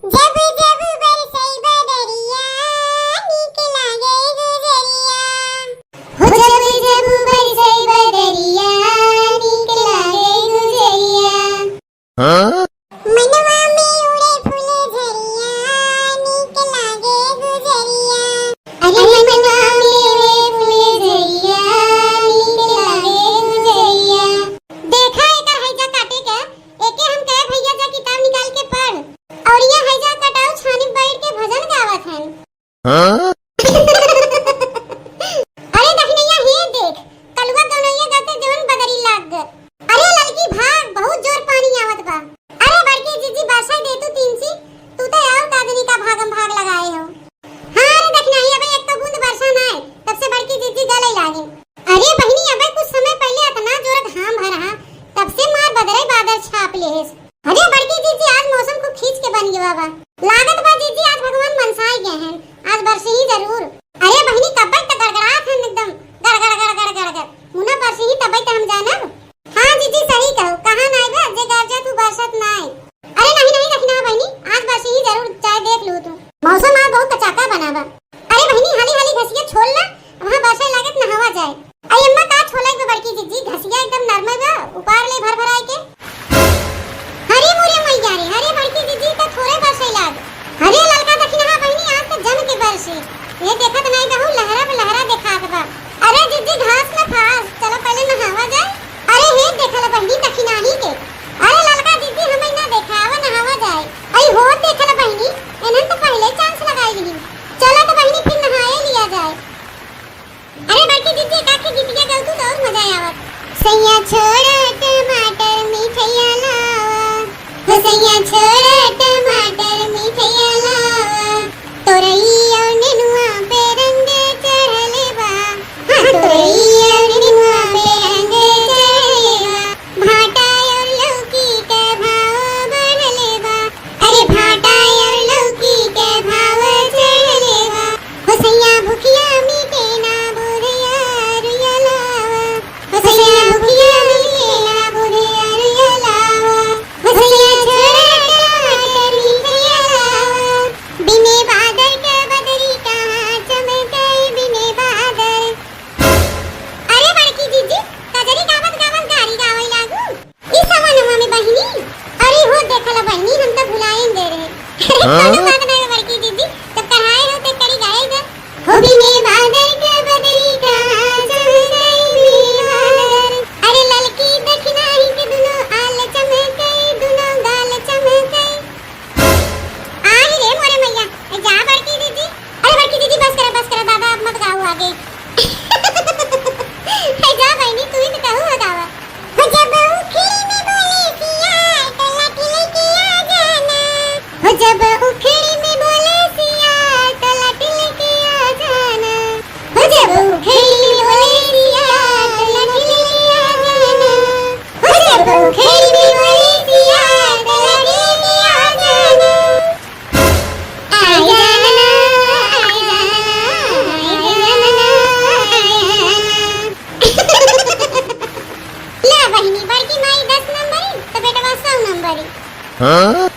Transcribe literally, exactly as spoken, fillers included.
जब जब बरसै बदरिया, नीक लागे गुजरिया। हो जब जब बरसै बदरिया, नीक लागे गुजरिया। हाँ? मनवा में उड़े फुलझरिया, नीक लागे गुजरिया। अरे मनवा में उड़े फुलझरिया, नीक लागे गुजरिया। देखा एकर हैजा काटे के, एके हम कहे भैया जा किताब निकाल के पढ़। और ये हैजा कटाऊ छानी बैठ के भजन गावत हन। हाँ? अरे दखिनैया, हे देख, कलुआ गौनैया गाते जवन बदरी लाग गए। अरे ललकी भाग, बहुत जोर पानी आवत बा। अरे बड़की जीजी, बरसाई दे तू तीन सी, तू तो और कादनी का भागम भाग लगाए हो। हाँ रे दखिनैया, अबे एक तो बूंद बरसा ना है, तब से बड़की जीजी गले लागे। अरे बहिनी, अबे कुछ समय पहले इतना जोर घाम भर रहा, तब से मार बदरे बादर छाप लेहेस। अरे बड़की जीजी, आज मौसम खूब खींच के बन गवा बा। लागत बा जीजी, आज भगवान मनसाए गए हैं, आज बरसही जरूर। अरे बहिनी, कब्बे त गड़गड़ात हन एकदम, गड़ गड़ गड़ गड़ गड़ गड़। मुना बरसही तबे त हम जानब। हाँ जीजी, सही कहो, कहाँ नाय बा, जे गरजा तू बरसत नाय। अरे नहीं नहीं, रखना बहिनी, आज बरसही जरूर, चाहे देख लू तू। मौसम आज बहुत कचाका बना बा। अरे बहिनी, हाली हाली घसिया छोल ला, वहाँ बरसे लागत नहावा जाए। अरे अम्मा, का छोलाई बा बड़की जीजी, घसिया एकदम नरमे बा, उपार ले भर भराए के। हरे मोरे मैया रे, हरे बड़की जीजी, त थोड़े बरसे लाग। हरे ललका दखिनहा बहिनी, आज त जम के बरसे। ये देखत नाई बहू, लहरा पे लहरा देखात बा। अरे जीजी, घास न फास, चलो पहले नहावा जाए। अरे हे देखल बहिनी दखिनाही के। अरे ललका जीजी, हमें ना देखा, आवा नहावा जाए। अरे हो देखल बहिनी, इन्हन त पहले चांस लगाई ली। चलो त बहिनी फिर नहाए लिया जाए। अरे बड़की दीदी, एकाके गीतिया गाऊ तू तो और मजा आवत। सैया छोड़ा टमाटर मिठैया लावा, हो सैया छोड़ा टमाटर मिठैया लावा, तोरई और नेनुआ पे रंग चढ़ले बा, हाँ, तोरई और नेनुआ पे रंग चढ़ले बा, भाटा और लौकी के भाव बढ़ले बा, अरे भाटा और लौकी के भाव चढ़ले बा, हो सैया भुखिया मिटे ना बुधिया रुइया लावा, हो सैया भुखिया मिटे ना बुधिया रुइया लावा, हो सैया छोड़ा टमाटर मिठैया लावा, बिने बादर के बदरी कहाँ चमके बिने बादर। अरे बड़की जीजी, कजरी गावत गावत गारी गावे लागू। ई सवनवा में बहिनी, अरे हो देखला बहिनी, हम त भुलाइन दे रहे। हाँ? कौनो बात ना बड़की जीजी, जब कढ़ाए हो ते कड़ी गाए दे। हो बिने बादर के बदरी कहाँ चमके बिने बादर। अरे ललकी दखिनाही के दुनो आल चमके, दुनो गाल चमके। आई रे मोरे मैया, ए जा बड़की दीदी। अरे बड़की दीदी, बस करा, बस करा दादा, अब मत गाओ आगे। ए जा बहिनी, तू ही तो कहू है गावा। हो जब उखड़ी में बोले सिया, तो लाठी लेके आ जाना। हो जब उखड़ी में बोले सिया, तो लाठी लेके आ जाना। हो जब उखड़ी में बोले सिया, तो लाठी लेके आ जाना। हो जब उखड़ी में बोले सिया, तो लाठी लेके आ जाना। आई जाना, आई जाना, आई जाना, आई जाना। ला बहिनी, बड़की माई दस नंबरी, तो बेटवा सौ नंबरी। हाँ?